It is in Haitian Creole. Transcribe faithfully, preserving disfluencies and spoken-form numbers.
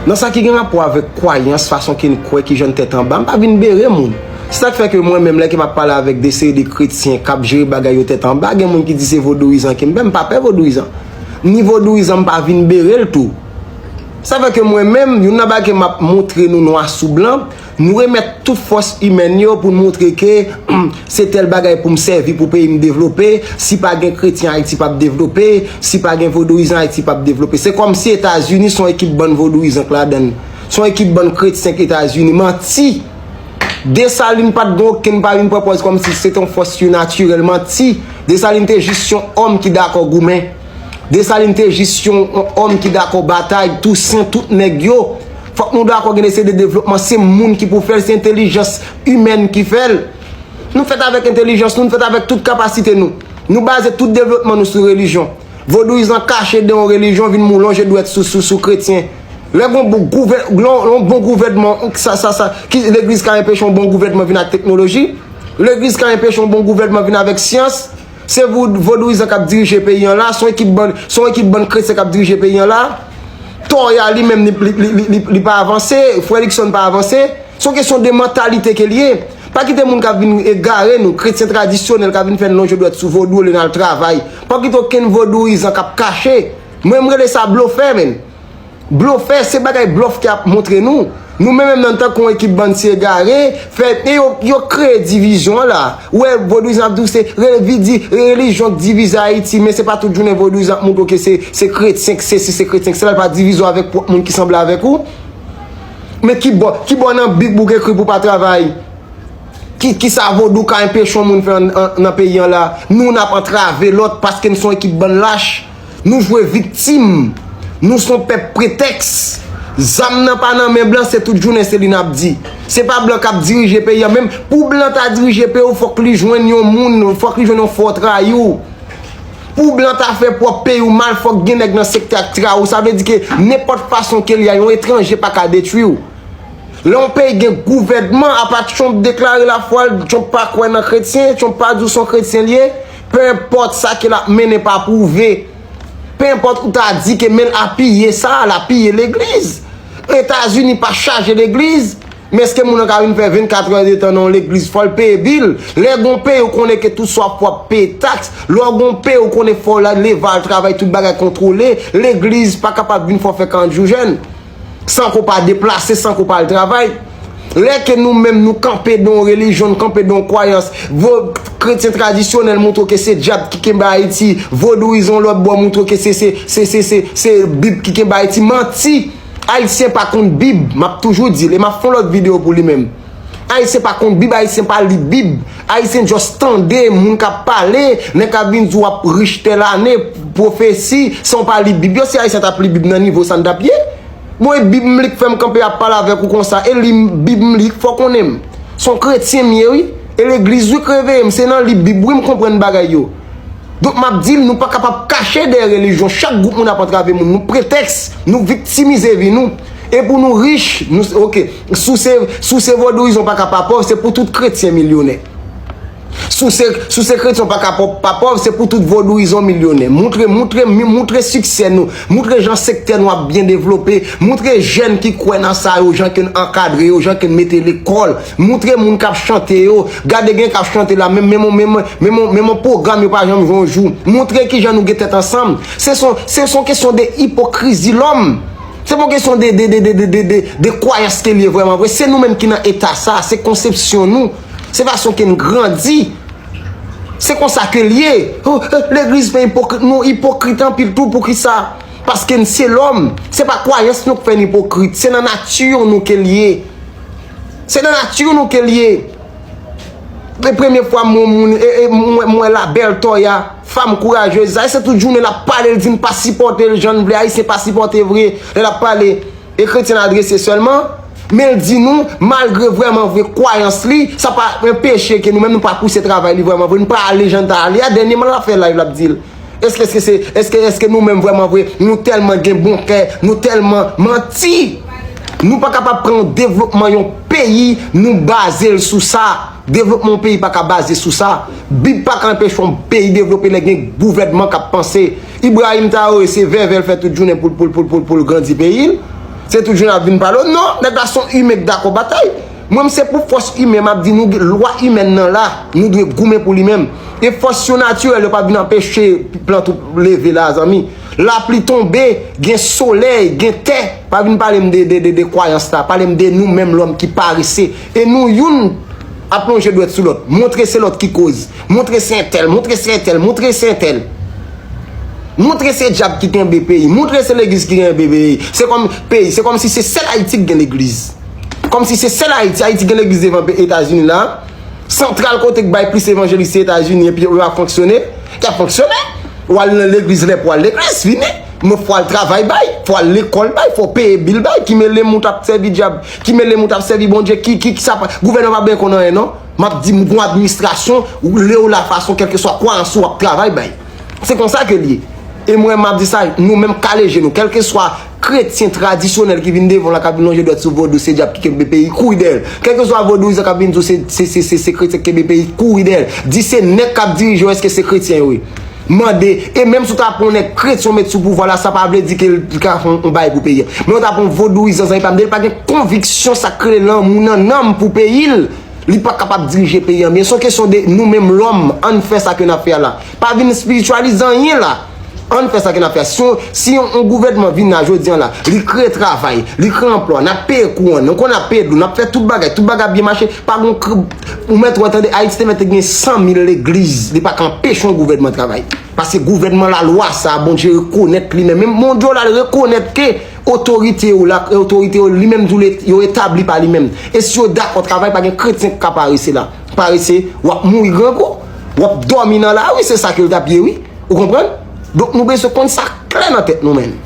Nan sa ki gen rapò avèk kwayans, fason ke n kwè, ki jan n tèt anba, m pa vin bere moun. Se sa k fè ke mwen menm, lè ke m ap pale avèk de seri de kretyen k ap jere bagay yo tèt anba, gen moun ki di se vodouyizan ke m fè, m pa pè vodouyizan. Ni vodouyizan, m pa vin bere l tou. Sa fè ke mwen menm, youn nan bagay ke m ap montre nou nwa sou blan, nou remèt tout fòs imèn yo pou n montre ke se tèl bagay pou m sèvi pou peyi m devlope. Si pa gen kretyen, Ayiti p ap devlope. Si pa gen vodouyizan, Ayiti p ap devlope. Se kòmsi Etazini se yon ekip bann vodouyizan k ladan l. Se yon ekip bann kretyen k Etazini. Manti! Desalin pa t gen okenn, pa vin pran pòz kòmsi se te yon fòs sinatirèl. Manti! Desalin te jis yon òm ki dakò goumen. Desalin te jis yon, yon òm ki dakò batay. Tousen, tout nèg yo. Fòk nou dakò gen de seri de devlopman. Se moun ki pou fè l, se entèlijans imèn ki fè l. Nou fèt avèk entèlijans nou, nou fèt avèk tout kapasite nou. Nou baze tout devlopman nou sou relijyon. Vodouyizan kache de yon relijyon vin mou lonje dwèt sou, sou, sou kretyen. Lè gon bon gouvè-, lon, lon bon gouvènman, sa, sa, sa, ki, legliz ka enpeche yon bon gouvènman vin ak teknoloji. Legliz ka enpeche yon bon gouvènman vin avèk syans. Se vou-, vodouyizan k ap dirije peyi an la, se yon ekip bann, se yon ekip bann kretyen k ap dirije peyi an la. Tòya li menm, li, li, li, li, li pa avanse, frè Luckson pa avanse. Se yon kesyon de mantalite ke l ye. Pa kite moun k ap vin egare nou, kretyen tradisyonèl k ap vin fè n lonje dwèt sou vodou olye n al travay. Pa kite okenn vodouyizan k ap kache. Mwen, m rele sa blofè, menn. Blofè, se bagay blòf ke y ap montre nou. Nou menm menm nan tankou yon ekip bann ti egare, fè, e yo, yo kreye divizyon an la. Ou wè, vodouyizan ap di w se reli-, di, relijyon k divize Ayiti, men se pa tout jounen vodouyizan ap montre w ke se, se kretyen k sesi, se kretyen k sela, l pa divize w avèk pwòp moun ki sanble avèk ou. Men ki bò, ki bò nan Bib ou ekri pou w pa travay? Ki, kisa vodou ka enpeche yon moun fè an, an, nan peyi an la? Nou, n ap antrave lòt paske n se yon ekip bann lach. Nou jwe viktim. Nou se yon pèp pretèks. Zam nan pa nan men blan, se tout jounen se li n ap di. Se pa blan k ap dirije peyi an. Menm pou blan ta dirije peyi w, fòk li jwenn yon moun, fòk li jwenn yon fò trayi w. Pou blan ta fè pwòp peyi w mal, fòk gen nèg nan sektè a k trayi w. Sa vle di ke nenpòt fason ke l ye a, yon etranje pa ka detwi w. Lè yon peyi gen gouvènman, apa Trump deklare lafwa l, Trump pa kwè nan kretyen, Trump pa di w se yon kretyen l ye, pe enpòt sa ke l ap mennen pa pwouve. Pe enpòt ou ta di ke men l apiye sa, l apiye legliz. Etazini pa chaje legliz, men èske moun nan ka vin fè vennkat è de tan nan yon legliz? Fò l peye bil. Lè gon peyi ou konnen ke tout swa fò w ap peye taks. Lè w gon peyi ou konnen fò w leve al travay, tout bagay kontwole. Legliz pa kapab vin fè w fè karant jou jèn san ke w pa deplase, san ke w pa al travay. Lè ke nou menm nou kanpe nan yon relijyon, nou kanpe nan yon kwayans, vo-, kretyen tradisyonèl montre w ke se dyab ki kenbe Ayiti, vodouyizan lòt bò montre w ke se, se, se, se, se, se Bib ki kenbe Ayiti. Manti! Ayisyen pa konn Bib, m ap toujou di l, e m ap fè yon lòt videyo pou li menm. Ayisyen pa konn Bib, Ayisyen pa li Bib. Ayisyen just tande moun k ap pale, nèg k ap vin di w ap rich tèl ane, pwofesi, san w pa li Bib yo. Si Ayisyen t ap li Bib nan nivo sa n t ap ye? Bon, e Bib m li k fè m kanpe ap pale avèk ou konsa. E li Bib m li k fè w konnen m. Se yon kretyen m ye, wi. E legliz, wi, k reveye m. Se nan li Bib, wi, m konprann bagay yo. Donk, m ap di l, nou pa kapab kache dèyè relijyon. Chak gwoup moun ap antrave moun. Nou pretèks, nou viktimize vi nou. E pou nou rich, nou, oke, si w se, si w se vodouyizan w pa ka pa pòv, se pou tout kretyen milyonè. Si w se, si w se kretyen w pa ka pòv, pa pòv, se pou tout vodouyizan milyonè. Moutre, moutre, mi-, moutre siksè nou, moutre jan sektè nou ap byen devlope, moutre jèn ki kwè nan sa yo, jan ke n ankadre yo, jan ke n mete lekòl, moutre moun k ap chante yo, gade gen k ap chante la, menm, menm, menm, menm, menm yon pwogram yo pa janm jwe yon jou. Moutre kijan nou gen tèt ansanm. Se son, se son kesyon de ipokrizi lòm. Se pa yon kesyon de, de, de, de, de, de, de kwayans ke l ye vrèman vre. Se nou menm ki nan eta sa, se konsepsyon nou. Se fason ke n grandi. Se konsa ke l ye. Oh, eh, legliz fè ipokrit. Nou ipokrit anpil tou. Poukisa? Paske n se lòm. Se pa kwayans nou k fè n ipokrit. Se nan nati nou ke l ye. Se nan nati nou ke l ye. E premye fwa m wè moun, e, e, m wè, m wè la bèl Toya, fanm kourajez. Ayisyen tout jounen l ap pale, l di n pa sipòte l jan n vle. Ayisyen pa sipòte vre lè l ap pale. E kretyen l adrese sèlman. Men l di nou, malgre vrèman vre kwayans li, sa pa anpeche ke nou menm nou pa pouse travay li vrèman vre. Nou pa ale jan n ta ale a. Dènyèman l ap fè live, l ap di l. Èske, èske se, èske, èske nou menm vrèman vre, nou tèlman gen bon kè, nou tèlman manti? Nou pa kapab pran yon devlopman yon peyi, nou baze l sou sa. Devlopman yon peyi pa ka baze sou sa. Bib pa ka anpeche yon peyi devlope lè gen gouvènman k ap panse. Ibrahim Traoré, se vèvè l fè tout jounen pou l, pou l, pou l, pou l, pou l grandi peyi l. Se tout jounen ap vin pale w. Non, nèg la se yon imen k dakò batay. Mwen, m se pou fòs imen, m ap di nou, lwa imèn nan la, nou dwe goumen pou li menm. E fòs sinatirèl yo pa vin anpeche plant ou leve la, zanmi. Lapli tonbe, gen solèy, gen tè. Pa vin pale m de, de, de, de kwayans la, pale m de nou menm lòm ki parese. E nou youn ap lonje dwèt sou lòt. Montre se lòt ki koz. Montre se entèl, montre se entèl, montre se entèl. Montre se dyab ki kenbe peyi. Montre se legliz ki kenbe peyi. Se kòm peyi, se kòm si se sèl Ayiti ki gen legliz. Kòm si se sèl Ayiti, Ayiti gen legliz devan pe- Etazini la. Santral kote k bay plis evanjelis se Etazini epi yo ap fonksyone. Y ap fonksyone. Ou al nan legliz lè pou al legliz, fini. Men fò al travay bay, fò al lekòl bay, fò peye bil bay, ki mele moun t ap sèvi dyab, ki mele moun t ap sèvi Bondye, ki, ki, ki sa pa, gouvènman pa byen konn anyen non. M ap di m gon administrasyon, ou le ou la fason, kèlkeswa kwayans ou ap travay bay. Se konsa ke l ye. E mwen m ap di sa, nou menm kale je nou, kèlkeswa kretyen tradisyonèl ki vin devan w la k ap vin lonje dwèt sou vodou, se dyab ki kenbe peyi, kouri dèyè l. Kèlkeswa vodouyizan k ap vin di w se, se, se, se, se kretyen ki kenbe peyi, kouri dèyè l. Di se nèg k ap dirije w, èske se kretyen yo ye? Mande, e menm si w ta pran yon nèg kretyen w met sou pouvwa la, sa pa vle di ke l ka fè yon bagay pou peyi a. Men w ta pran yon vodouyizan, zanmi pa m, depi l pa gen konviksyon, sa k rele lanmou nan nanm pou peyi l, li pa kapab dirije peyi an byen. Se yon kesyon de nou menm lòm, ann fè sa ke n ap fè a la. Pa vin espirityalize anyen la. Ann fè sa ke n ap fè a. Si yon, si yon, yon gouvènman vin la jodi an la, li kreye travay, li kreye anplwa, n ap peye kouran, nou konn ap peye dlo, n ap fè tout bagay, tout bagay ap byen mache, pa gon kr-, ou mèt wè tande, Ayiti te mèt te gen san mil legliz, li pa ka anpeche yon gouvènman travay. Paske gouvènman lalwa sa, Bondye rekonèt li menm. Menm Bondye w la, l rekonèt ke otorite yo la, otorite yo li menm tou, yo etabli pa li menm. E si yo dakò travay, pa gen kretyen k ka parese la. Parese, w ap mouri grangou, w ap dòmi nan lari, se sa ke l t ap ye, wi. Ou konprann? Donk, nou bezwen konn sa klè nan tèt nou menm.